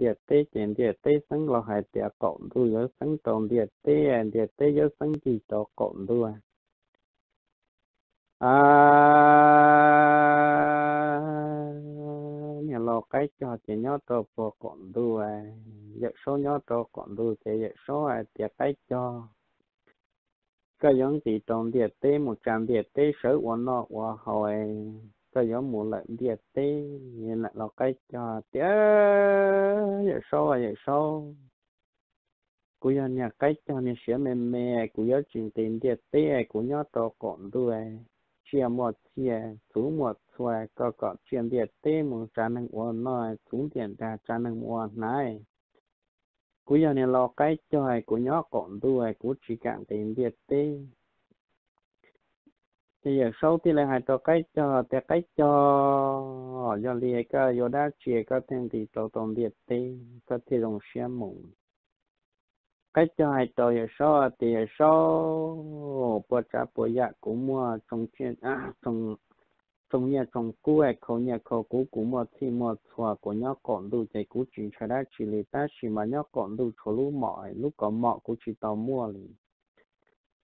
ntiaj teb ces ntiaj teb xeeb los hais tias qaum ntuj yuav xeeb rau ntiaj teb, ntiaj teb yuav xeeb ncig rau qaum ntuj. A, niag lau qaib cog ces nyob rau puag qaum ntuj, Yawm Saub nyob rau qaum ntuj ces Yawm Saub hais tias, Qaib cog, koj yuav nqis rau ntiaj teb mus tsa ntiaj teb sawv ua noj ua haus, koj yuav mus lawm ntiaj teb. Lau qaib cog tias, Yawm Saub, Yawm Saub, kuv yog niag qaib cog niag siav me me, kuv yuav tsis nqis ntiaj teb, kuv nyob rau qaum ntuj, tsiaj muaj txhiaj, txhuv muaj txhua, koj kom tsiaj ntiaj teb mus tsa neeg ua noj, txhuv ntiaj nrag tsa neeg mus ua hnav. Kuv yog niag lau qaib cog, kuv nyob qaum ntuj, kuv tsis kam nqis ntiaj teb. Ces Yawm Saub thiaj li hais rau qaib cog tias, Qaib cog, yog li koj yuav dab tsi koj thiaj nqis rau tau ntiaj teb, koj thiaj zoo siab mus? Qaib cog hais rau Yawm Saub tias, Yawm Saub, puas tsav puas yam kuv muaj, tsoo nyiaj tsoo kub, khau nyiaj khau kub, kuv muaj txhij muaj txhua, kuv nyob qaum ntuj ces kuv tsis ntshai dab tsi li, tab sis mas nyob qaum ntuj tshuav lub mom, lub kaus mom kuv tsis tau muaj li.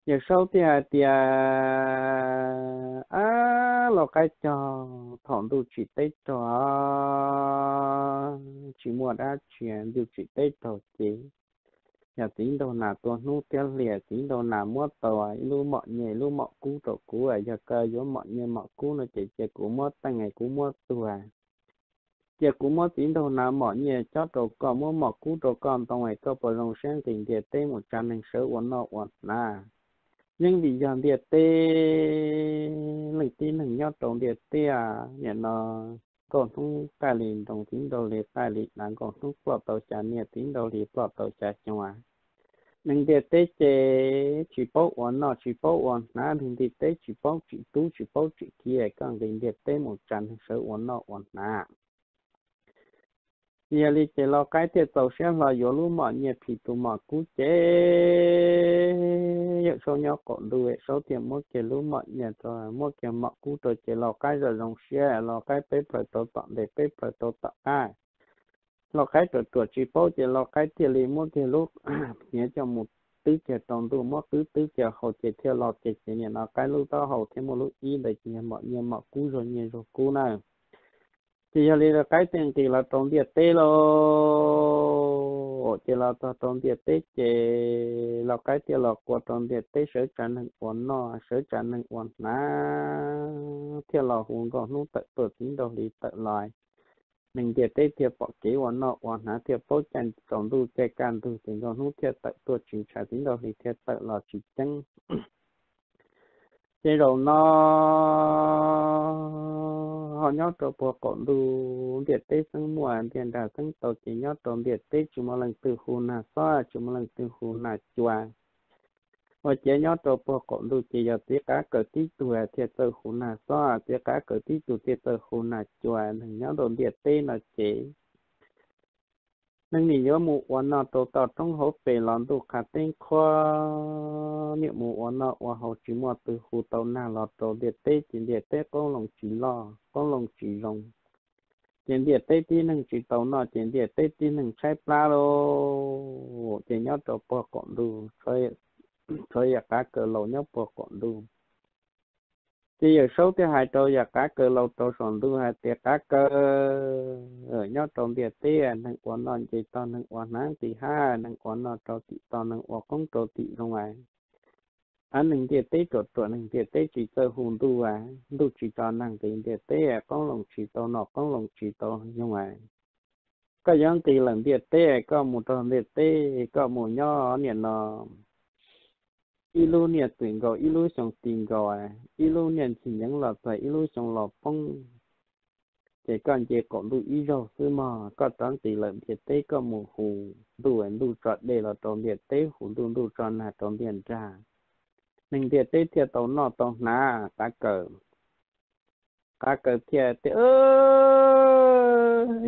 Yawm Saub thiaj hais tias, Ab, lau qaib cog, thaum ntuj tsim teb raug, tsis muaj dab tsi, ntuj tsim teb raug ces yog txiv nraug nas tua hnub thiab hli, txiv nraug nas muab tau ib lub mom nyiaj ib lub mom kub rau kuv, yog koj yuav mom nyiaj mom kub no ces cia kuv muab teej, kuv muab tuag, cia kuv muab txiv nraug nas mom nyiaj cob rau koj, muab mom kub rau koj ntoo, koj puas zoo siab nqis ntiaj teb mus tsa neeg sawv ua noj ua hnav? Yeej vim yog ntiaj teb, leej tib neeg nyob rau ntiaj teb, nim no nkauj hnub qaij li nroo, txiv nraug hli qaij li dav, nkauj hnub ploj tau xya niaj, txiv nraug hli ploj tau xya xyoo. Neeg ntiaj teb ces tsis paub ua noj tsis paub ua hnav, neeg ntiaj teb tsis paub tsim tub tsis paub tsim kiv, koj nqis ntiaj teb mus tsa neeg sawv ua noj ua hnav. Yog li ces lau qaib thiaj txaus siab hlo yuav lub mom nyiaj phim tus mom kub ces Yawm Saub nyob qaum ntuj, Yawm Saub thiaj muab kiag lub mom nyiaj, muab kiag mom kub rau ces lau qaib zoo zoo siab, lau qaib peb plhaws rau tom ntej peb plhaws rau tom qab. Lau qaib ruam ruam tsis paub ces lau qaib thiaj li muab kiag lub hniav coj mus twb kiag rau ntuj, muab qwb twb kiag hau ces thiaj los kiag ces nim no qaib lub taub hau thiaj muaj lub ib ntawd ces yog mom nyiaj mom kub zog nyiaj zog kub na. Ces yog li lau qaib thiaj nqis los rau ntiaj teb lauj. Ces los txog rau ntiaj teb ces lau qaib thiaj los qua rau ntiaj teb sawv tsa neeg ua noj sawv tsa neeg ua hnav, thiaj los hu nkauj hnub tawm tuaj txiv nraug hli tawm los. Neeg ntiaj teb thiaj pom kev ua noj ua hnav thiaj paub caij tsaus ntuj caij kaj ntug ces nkauj hnub thiaj tawm tuaj tsis ntshai, txiv nraug hli thiaj tawm los tsis ceeb. Ces zaum no ho nyob rau puag qaum ntuj ntiaj teb xeeb muaj ntiaj nrag xeeb tau ces nyob rau ntiaj teb tsis muaj leej twg hu nag xob tsis muaj leej twg hu nag cua. Ua ciav nyob rau puag qaum ntuj ces yog txiv qav kaws tib tug thiaj txawj hu nag xob, txiv qav kaws tib tug thiaj txawj hu nag cua. Neeg nyob rau ntiaj teb no ces neeg nim yuav mus ua noj rau toj roob hauv pes los ntuj qha teb qhuav, nim mus ua noj ua haus tsis muaj twg hu tau nag los rau ntiaj teb ces ntiaj teb qoob loo tsis loj qoob loo tsis zoo. Ces ntiaj teb tib neeg tsis tau noj ces ntiaj teb tib neeg tshaib plab lauj. Ces nyob rau puag qaum ntuj tshuav yawm qav kaws laus nyob puag qaum ntuj. Ces yawm saub thiaj hais rau yawm qav kaws laus rau saum ntuj hais tias, qav kaws, nyob rau ntiaj teb neeg ua noj nce tog neeg ua hnav nqis hav, neeg ua noj rau tim tog neeg ua qoob rau tim zoo a. Av neeg ntiaj teb ruam ruam neeg ntiaj teb tsis txawj hu ntuj a, ntuj tsis tso nag nqis ntiaj teb, qoob loo tsis tau noj qoob loo tsis tau yoog a. Koj yuav nqis lawm ntiaj teb koj mus rau ntiaj teb koj mus nyob niam no ib lub niaj txwm nkaus ib lub xyoo ti nkaus, ib lub niaj ntxhi nyeev los txog ib lub xyoo los poob. Ces koj nce qaum ntuj ib zaug xwb mog, koj rov nqis lawm ntiaj teb koj mus hu ntuj, ntuj tso dej los rau ntiaj teb, hu ntuj, ntuj tso nag rau ntiaj nrag, neeg ntiaj teb thiaj tau noj tau hnav. Qav kaws, qav kaws thiaj tias,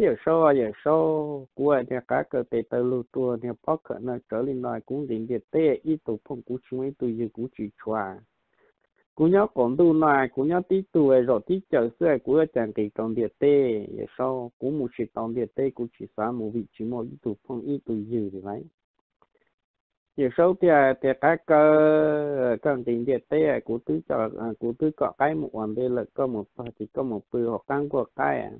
yawm saub, yawm saub, kuv hais tias qav kaws tes taw lug rua niag pob khawm no tsawv li no, kuv nqis ntiaj teb ib tug phooj kuv tsis muaj, ib tug ywg kuv tsis tshuav. Kuv nyob qaum ntuj no, kuv nyob tib tug zaum tib caws xwb, kuv yuav cas nqis rau ntiaj teb? Yawm Saub, kuv mus tsis tau ntiaj teb, kuv tsis xav mus vim tsis muaj ib tug phooj ib tug ywg li lauj. Yawm Saub thiaj tias, Qav Kaws, koj nqis ntiaj teb, kuv twb kom qaib mus ua ntej lawm, koj mus txog ces koj mus pw hauv qab nkuaj qaib.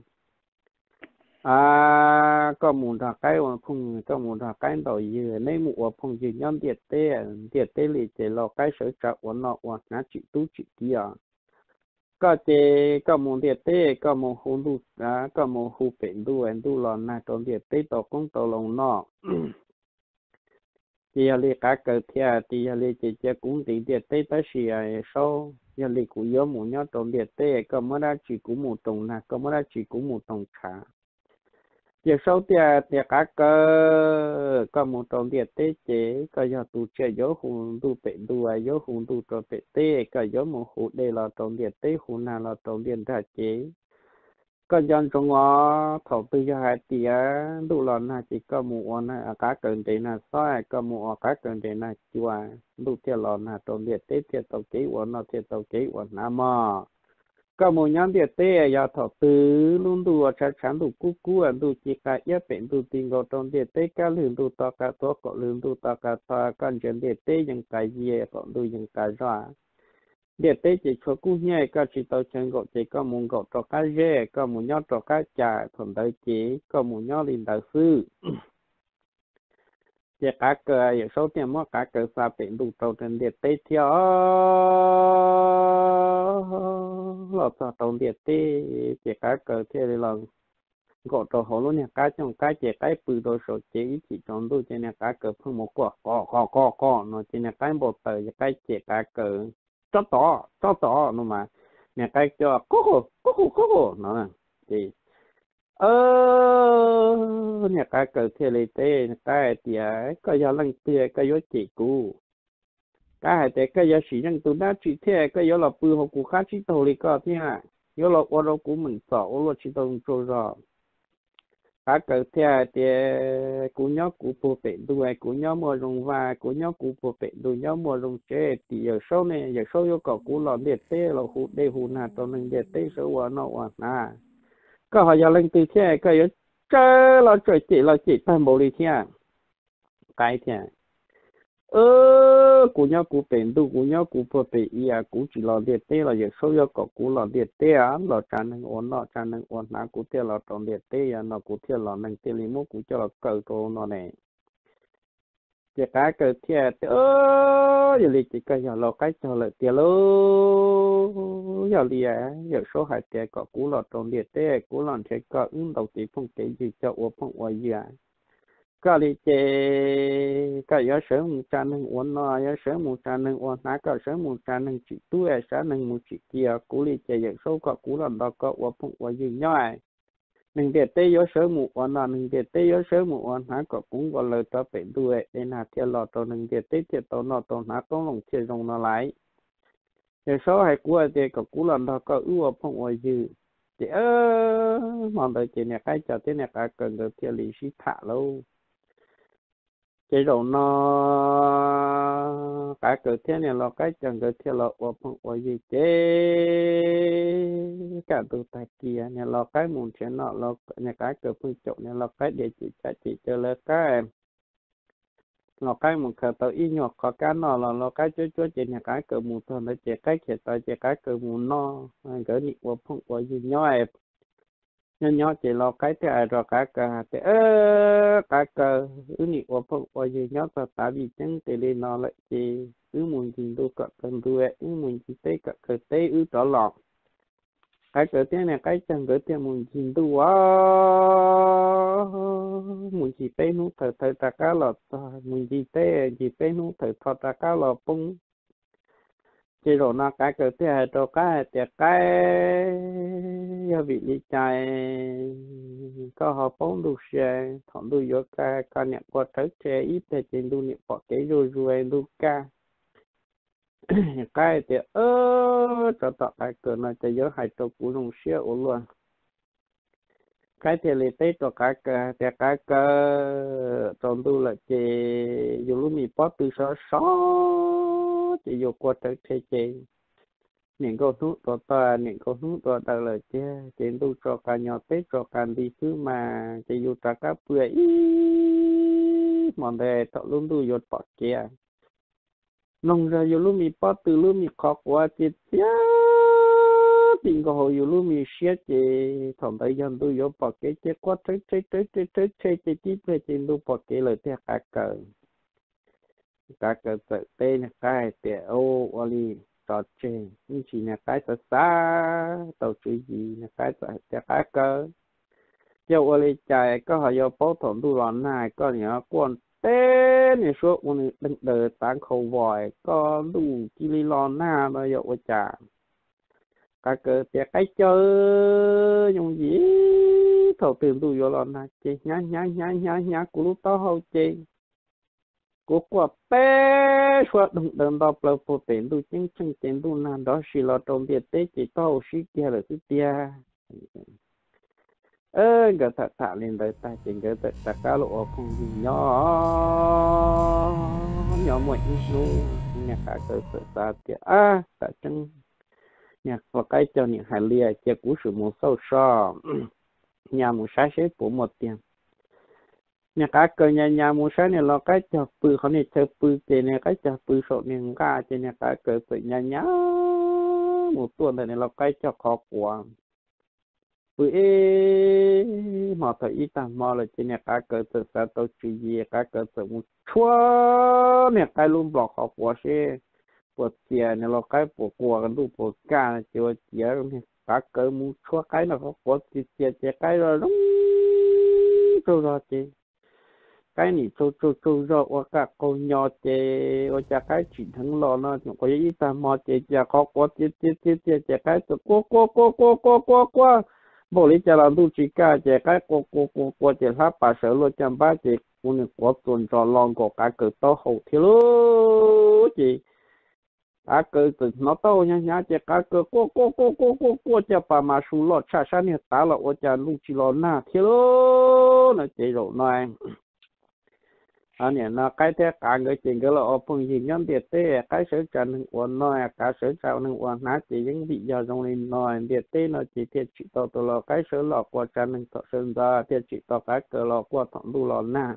Koj mus nrog qaib ua phooj, koj mus nrog qaib ntaus ywg, neb mus ua phooj ywg nyob ntiaj teb. Ntiaj teb li ces lau qaib sawv tsav ua noj ua hnav tsim tub tsim kiv os. Koj ces koj mus ntiaj teb, koj mus hu ntuj, koj mus hu pem ntuj, ntuj los nag rau ntiaj teb tau qoob tau loo noj. Ces yog li Qav Kaws thiaj tias, Yog li ces cia kuv nqis ntiaj teb tab sis Yawm Saub, yog li kuv yuav mus nyob rau ntiaj teb, koj muab dab tsi kuv mus roos nag, koj muab dab tsi kuv mus roos tshav. Yawm Saub thiaj tias, Qav Kaws, koj mus rau ntiaj teb ces koj yog tus tsiaj yuav hu ntuj pem ntuj, yuav hu ntuj rau pem teb, koj yuav mus hu dej los rau ntiaj teb, hu nag los rau ntiaj nrag ces koj nco ntsoov os, thaum twg yog hais tias ntuj los nag ces koj mus ua Qav Kaws nres nag xob, koj mus ua Qav Kaws nres nag cua, ntuj thiaj los nag rau ntiaj teb thiaj tau kev ua noj thiaj tau kev ua hnav mog. Koj mus nyob ntiaj teb, yog thaum twg lub ntuj tshav tshav ntuj kub kub, ntuj ci qa iab pem ntuj ti nkaus rau ntiaj teb kab lwg ntuj to qa tuav qaum lwg ntuj to qa tho, koj ntsia ntiaj teb yeej qa yia qaum ntuj yeej qa zoj. Ntiaj teb ces tshuav kub hnyiab, koj tsis tau chaw nkaum ces koj mus nkaum rau qab zeb, koj mus nyob rau qab cas, thaum ntawd ces koj mus nyob li ntawd xwb. Ces Qav Kaws, Yawm Saub thiaj muab Qav Kaws xa pem ntuj rau ntiaj teb thiab os. Los txog rau ntiaj teb ces Qav Kaws thiaj li los nkaum rau hauv lub niag qab cooj qaib ces qaib pw rau saum ces ib chim tsaus ntuj ces niag Qav Kaws pheej mus quaj qo qo qo qo no ces niag qaib npau taws ces qaib cem Qav Kaws, Tsob tod, tsob tod no mas niag qaib coj qub qub qub qub no ces niag Qav Kaws thiaj li teb qaib hais tias, Koj yog leej twg koj yuav cem kuv? Qaib hais tias, Koj yog sim zeej tus dab tsi thiab koj yuav los pw hauv kuv qab tsib taug li koj thiab yuav los ua rau kuv meem txom ua luaj tsis tau tsaug zog? Qav Kaws thiaj hais tias, Kuv nyob kuv puag pem ntuj, kuv nyob muaj zoo vaj, kuv nyob kuv puag pem ntuj nyob muaj zoo tsev, tim Yawm Saub ne, Yawm Saub yuav kom kuv los ntiaj teb los hu dej hu nag rau neeg ntiaj teb sawv ua noj ua hnav. Koj ho yog leej twg thiab koj yuav tsawg los tsawg cem los cem tag npaum li thiab? Qaib thiaj, Kuv nyob kuv pem ntuj, kuv nyob kuv puag pem iav, kuv tsis los ntiaj teb los Yawm Saub yuav kom kuv los ntiaj teb los tsa neeg ua noj tsa neeg ua hnav kuv thiaj los rau ntiaj teb, yog no kuv thiaj los neeg thiaj li muab kuv coj los kaw rau no ne. Ces Qav Kaws thiaj tias, Yog li ces koj yog lau qaib cog lawm tiag lauj. Yog li Yawm Saub hais tias kom kuv los rau ntiaj teb, kuv los nrhiav koj wb ntaus kev phooj kev ywg coj ua phooj ua ywg. Koj li ces koj yuav sawv mus tsa neeg ua noj, yuav sawv mus tsa neeg ua hnav, koj sawv mus tsa neeg tsim tub, sawv neeg mus tsim kiv. Kuv li ces Yawm Saub kom kuv los nrog koj ua phooj ua ywg nyob. Neeg ntiaj teb yuav sawv mus ua noj, neeg ntiaj teb yuav sawv mus ua hnav, kom kuv nkaus lawv rov pem ntuj, dej nag thiaj los rau neeg ntiaj teb thiaj tau noj tau hnav, qoob loo thiaj zoo no lais. Yawm Saub hais kuv hais tias kom kuv los nrog koj wb ua phooj ua ywg. Ces hmo ntawd ces niag qaib cog thiab niag Qav Kaws nkawd thiaj li sib tham lauj. Ces zaum no Qav Kaws thiab niag lau qaib cog nkawd thiaj los ua phooj ua ywg ces kaj ntug tag kis niag lau qaib mus nrhiav noj, niag Qav Kaws pheej caum niag lau qaib diav cem caj cem caw lawv qab. Lau qaib mus khaws tau ib nyuag qhov kab noj los lau qaib cuab cuab ces niag Qav Kaws mus txog ntawd ces qaib khiav tau ces Qav Kaws mus noj, nkawd nim ua phooj ua ywg nyob. Nyob nyob ces lau qaib thiaj hais rau Qav Kaws hais tias, Qav Kaws, wb nim ua phooj ua ywg nyob txog tav vij ceeb tes li no lawm ces wb mus ncig ntuj kom kawg ntuj, wb mus ncig teb kom kawg teb wb rov los. Qav Kaws thiab niag qaib cog nkawd thiaj mus ncig ntuj os, mus ncig peb hnub thawm thawm rov qab los txog, mus ncig teb ncig peb hnub thawm tho rov qab los poob. Ces zaum no Qav Kaws thiaj hais rau qaib hais tias, Qaib, yog vim li cas koj ho paub ntuj sia, thaum ntuj yuav kaj koj niam qua rhawv rhe ib pliag ces ntuj niam pom kev zuj zus ntuj kaj. Qaib tias, Tsov tom Qav Kaws no ces yuav hais rau kuv zoo siab ua luaj. Qaib thiaj li teb rau Qav Kaws hais tias, Qav Kaws, tsaus ntuj lawm ces yus lub me pob tw sov sov ces yus qua rhawv rhe ces niam nkauj hnub dua tag, niam nkauj hnub dua daws lawm tiag, ces ntuj tso qas nyo teb tso qas nti xwb mas ces yus rov qab pw ib hmo ntawd thaum lub ntuj yuav pom kev. Mloog zog yus lub me pob tw lub me qhov quav txias txias tim nkaus hauv yus lub me siab ces thaum ntawd yog ntuj yuav pom kev ces quaj rhawv rhe rhawv rhe rhawv rhe ces tib pliag ces ntuj pom kev lawm tiag qav kaws. Qav kaws txawm teb niag qaib hais tias, Ua li tso tseg, ib ntsis niag qaib xav xav tau tswv yim, niag qaib txawm hais tias, Qav kaws, yog ua li cas koj ho yuav paub thaum ntuj los nag koj nim quaj teb niag suab ua nws deeg daws tav nkhaus vos, koj ntuj cia li los nag no yog ua cas? Qav kaws tias, Qaib caug, yooj yim, thaum twg ntuj yuav los nag ces hnyav hnyav hnyav hnyav hnyav kuv lub taub hau ces kuv quaj teb suab doog daws nto plaws puag pem ntuj ceeb tsheej ces ntuj nag nrov si los rau ntiaj teb ces taub hau sib kiag lawm xwb tiag. Nkawd tham tham li ntawd tag ces nkawd txawm rov qab los ua phooj ywg nyob nyob muaj ib hnub niag qav kaws txawm xav tias, Ab, tam tseeb niag ua qaib caug niam hais li cia kuv sim mus xauj so, nyas mus saib seb puas muaj tiag. Niag qav kaws nyas nyas mus saib niag lau qaib caug pw qhov niag chaw pw ces niag qaib caug pw saum niag nqaj ces niag qav kaws txawm nyas nyas mus tuaj ntawm niag lau qaib caug qhov quav. Pw ib hmo thaum ib tag hmo lawm ces niag qav kaws txawm xav tau tswv yim, qav kaws txawm mus tshuab niag qaib lub nplos qhov quav seb puas txias, niag lau qaib puas qua, ntuj puas kaj no ces ua ciav niag qav kaws mus tshuab qaib nram qhov quav txias txias ces qaib zoo zoo tsaug zog ces qaib nim tsaug tsaug tsaug zog ua kaj qaug nyo ces ua cas qaib tsim dheev los no tseem quav yog ib tag hmo ces cas qhov quav txias txias txias txias ces qaib txawm quaj quaj quaj quaj quaj quaj quaj, npaum li cas los ntuj tsis kaj ces qaib quaj quaj quaj quaj ces hlab pas sawv luaj caj npab ces kuv nws quav txuas ntsos los nkaus qav kaws taub hau thiab lauj. Ces qav kaws txawm hnov taub hau hnyav hnyav ces qav kaws quaj quaj quaj quaj quaj quaj cas pas mas su loj tshaj sab niag tav los ua cas ntuj tsis los nag thiab lauj no ces zaum no niam no qaib thiab qav nkawd ces nkawd los ua phooj ywg nyob ntiaj teb, qaib sawv tsa neeg ua noj, qav sawv tsa neeg ua hnav ces yeej vim yog zoo li no ntiaj teb no ces thiaj tsim tau tus lau qaib sawv los qua tsa neeg thaum sawv ntxov, thiaj tsim tau qav kaws los quaj thaum ntuj los nag.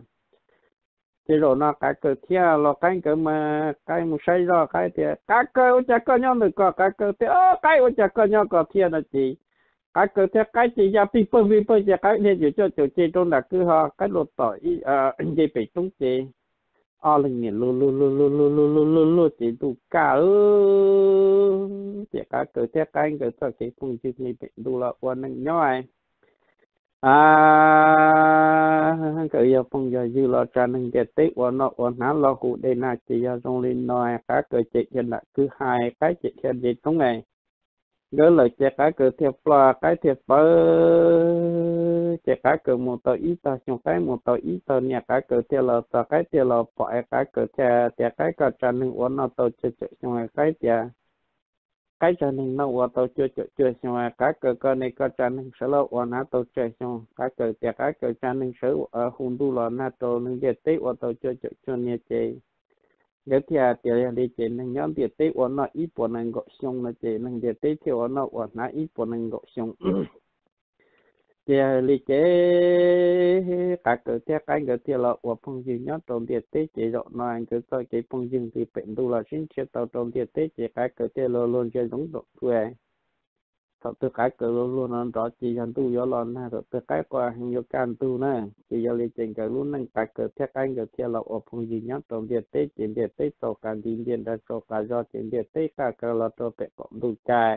Ces zaum no qav kaws thiab lau qaib nkawd mas qaib mus saib zoj, qaib tias, Qav kaws, ua cas koj nyob ntawm ko? Qav kaws tias, Qaib, ua cas koj nyob ko thiab no ces qav kaws thiab qaib ces ya pig pawg pig pawg ces qaib dhia cuam coj caum ce rau nram kwj ho qaib luag tom ib nce pem roob ces ob leeg niam luag luag luag luag luag luag luag luag ces ntuj kaj ces qav kaws thiab qaib nkawd txoj kev phooj ywg li pem ntuj los ua neej nyob. A, nkawd yog phooj yog ywg los tsa neeg ntiaj teb ua noj ua hnav los hu dej nag ces yog zoo li no, qav kaws ces dhia nram kwj ha, qaib ces dhia nce roob. Nkawd lawm ces qav kaws thiaj ploj qaib thiaj pawv, ces qav kaws mus tau ib tog xyoo, qaib mus tau ib tog niaj, qav kaws thiaj los txog, qaib thiaj los pom es qav kaws thiaj tias, Qaib, koj tsa neeg ua noj tau cuaj caum xyoo? Qaib tias, Qaib tsa neeg noj ua tau cuaj caum cuaj xyoo. Qav kaws, koj ne, koj tsa neeg sawv los ua hnav tau tsawg xyoo? Qav kaws tias, Qav kaws tsa neeg sawv hu ntuj los nag rau neeg ntiaj teb ua tau cuaj caum cuaj niaj ces nkawd thiaj tias, Yog li ces neeg nyob ntiaj teb ua noj ib puas nees nkaum xyoo no ces neeg ntiaj teb thiaj ua noj ua hnav ib puas nees nkaum xyoo. Ces yog li ces qav kaws thiab qaib nkawd thiaj los ua phooj ywg nyob rau ntiaj teb ces zaum no nkawd txoj kev phooj ywg li pem ntuj los sib nrhiav tau rau ntiaj teb ces qav kaws thiaj los luag ntsia zoov nraum ntug. Thaum twg qav kaws luag luag no nrov ces yog ntuj yuav los nag, thaum twg qaib quaj heev yuav kaj ntug na. Ces yog li ces nkawd lub neej qav kaws thiab qaib nkawd thiaj los ua phooj ywg nyob rau ntiaj teb ces ntiaj teb txaus qas nti, ntiaj nrag txaus qas zog ces ntiaj teb qaj kaw los rau pem qaum ntuj cai.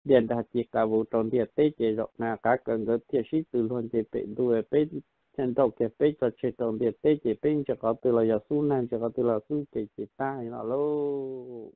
Ntiaj nrag ci qas vus rau ntiaj teb ces zaum no qav kaws nkawd thiaj sib tw luag nce pem ntuj, peb thiaj nrauj kiag peb tso tseg rau ntiaj teb ces peb ntsia qhov twg los yog xub nag, ntsia qhov twg los xub ces ces tab li no lauj.